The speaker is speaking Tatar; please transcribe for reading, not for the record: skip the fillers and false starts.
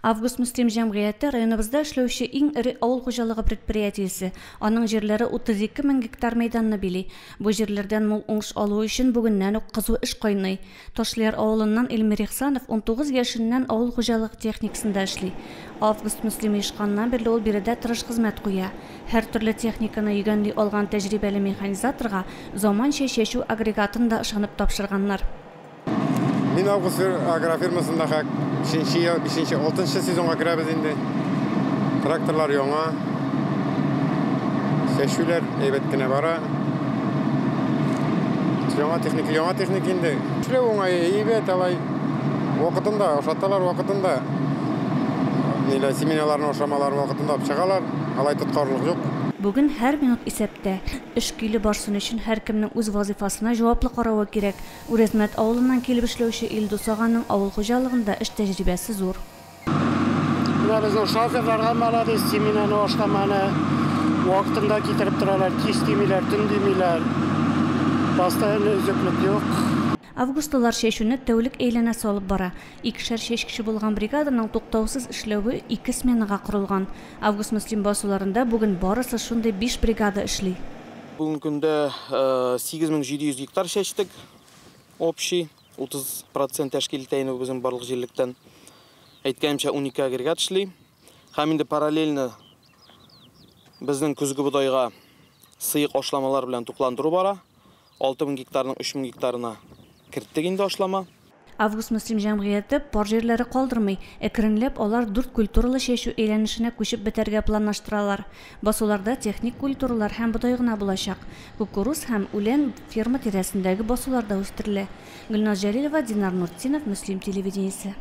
Август-Мөслим җәмгыяте районыбызда эшләүче иң эре авыл хуҗалыгы предприятиесе. Аның җирләре 32 мең гектар мәйданны били. Бу җирләрдән мул уңыш алу өчен бүгеннән үк кызу эш кайный. Ташлыяр авылыннан Эльмир Ихсанов 19 яшеннән авыл хуҗалыгы техникасында эшли. Август-Мөслим оешканнан бирле ул биредә тырыш хезмәт куя. Һәртөрле техниканы йөгәнли алган тәҗрибәле механизаторга заманча чәчү агрегатын да ышанып тапшырганнар. Мин Август агрофирмасында хәк 5 ел, 5, 6 сезонга керәбез инде. Тракторлар яңа. Чәчүләр әйбәт кенә бара. Яңа техника, яңа техника инде. Эшләү уңай, әйбәт алай. Вакытында ашаталар, вакытында. Нилә семеналарны, ашамаларын вакытында алып чыгалар. Алай тоткарлык юк. Бүген һәр минут исәптә. Эш көйле барсын өчен һәркемнең үз вазыйфасына җаваплы каравы кирәк. Үрәзмәт авылыннан килеп эшләүче Илдус аганың авыл хуҗалыгында эш тәҗрибәсе зур. Менә безнең шоферларга молодец, семенаны, ашламаны вакытында китереп торалар, кич димиләр, төн димиләр. Постоянно өзеклек юк. Августлылар чәчүне тәүлек әйләнәсе алып бара. Икешәр чәчкече булган бригаданың туктаусыз эшләве ике сменага корылган. Август-Мөслим басуларында бүген барысы шундый 5 бригада эшли. Бүгенге көндә 8700 гектар чәчтек. Общий 30% тәшкил итә инде безнең барлык җирлектән. Әйткәнемчә, 12 агрегат эшли. Һәм инде параллельно безнең көзге бодайга сыек ашламалар белән тукландыру бара. 6000 гектарның 3000 гектарына керттек инде ашлама. Август-Мөслим җәмгыяте пар җирләре калдырмый. Әкренләп алар 4 культуралы чәчү әйләнешенә күчеп бетәргә планлаштыралар. Басуларда техник культуралар һәм бодай гына булачак. Кукуруз һәм үлән ферма тирәсендәге басуларда үстерелә. Гөлназ Җәлилова, Динар Нуртдинов, Мөслим телевидениесе.